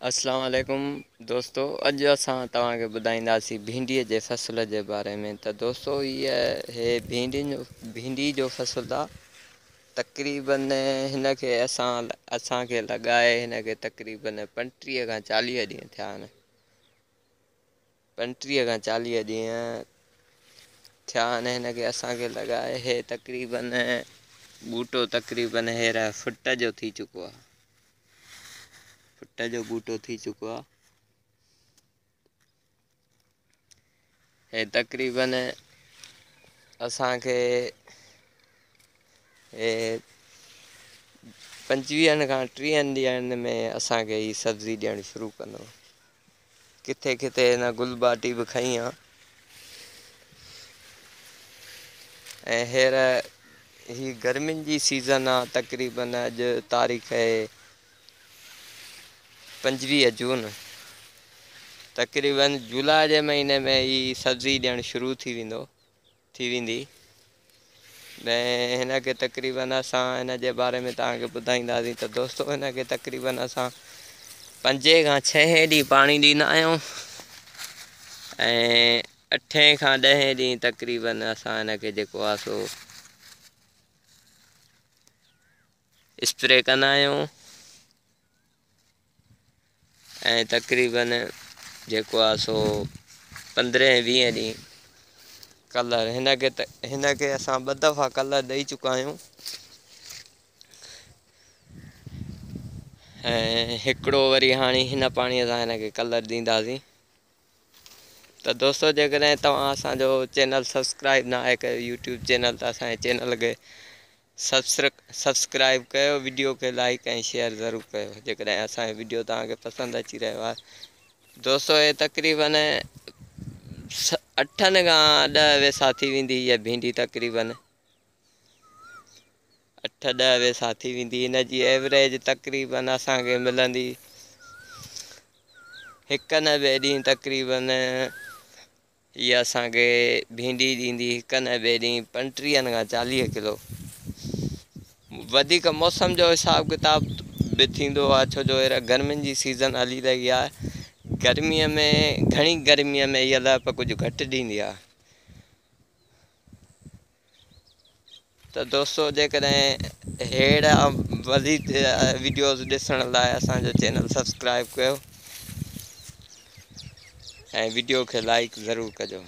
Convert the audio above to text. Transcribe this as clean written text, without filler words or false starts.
اسلام عليڪم دوستو اڄ اسان توهان کي ٻڌائينداسين ڀينڊي جي فصل جي باري ۾ ته دوستو هي هي ڀينڊين جو ڀينڊي جو فصل آ تقريبن هن کي اسان اسان کي لڳائي هن کي تقريبن 35 کان 40 ڏينهن ٿيا آهن. 35 کان 40 ڏينهن ٿيا آهن هن کي اسان کي لڳائي. هي تقريبن ٻوٽو تقريبن هير فٽ جو ٿي چڪو آ، فٽ جو ٻوٽو ٿي چڪو آ. هي تقريبن اسان کي هي 25 کان 30 ڏينهن ۾ اسان کي هي سبزي ڏيڻ شروع ڪندو. ڪٿي ڪٿي هن گل ٻاٽي به کنئي آ. ۽ هير هي گرمين جي سيزن آ. تقريبن اڄ تاريخ آهي 25 جون، تقريبن جولاء جي مهيني ۾ هي سبزي ڏيڻ شروع ٿي ويندو ٿي ويندي. ۽ هن کي تقريبن اسان هن جي باري ۾ توهان کي ٻڌائينداسين ته دوستو هن کي تقريبن اسان 5 کان 6 ڏينهن پاڻي ڏيندا آهيون ۽ 8 کان 10 ڏينهن تقريبن اسان هن کي جيڪو آهي سو اسپري ڪندا آهيون ۽ تقريبن جيڪو آهي سو 15 20 ڏينهن ڪلر هن کي هن کي اسان 2 دفعا ڪلر ڏئي چڪا آهيون ۽ هڪڙو وري هاڻي هن پاڻيء سان هن کي ڪلر ڏينداسين. ته دوستو جيڪڏهن توهان اسان جو چينل سبسڪرائب نه آهي ڪيو يوٽيوب چينل ته اسان جي چينل کي سبسڪرائب ڪيو، وڊيو کي لائڪ ۽ شيئر ضرور ڪيو جيڪڏهن اسان جو وڊيو توهان کي پسند اچي رهيو آهي. دوستو هي تقريبن 8 کان 10 ويسا ٿي ويندي هيء ڀينڊي، تقريبن 8 10 ويسا ٿي ويندي. هن جي ايوريج تقريبن اسان کي ملندي هڪ نه ٻئي ڏينهن، تقريبن هيء اسان کي ڀينڊي ڏيندي هڪ نه ٻئي ڏينهن 35 کان 40 ڪلو. وڌيڪ موسم جو حساب ڪتاب به ٿيندو آهي، ڇو جو هينئر گرمين جي سيزن هلي رهي آهي. گرميء ۾ گهڻي گرميء ۾ هيء لهپ ڪجهه گهٽ ڏيندي آهي. ته دوستو جيڪڏهن ههڙا وڌيڪ وڊيوز ڏسڻ لاء اسان جو چينل سبسڪرائب ڪيو ۽ وڊيو کي لائڪ ضرور ڪجو.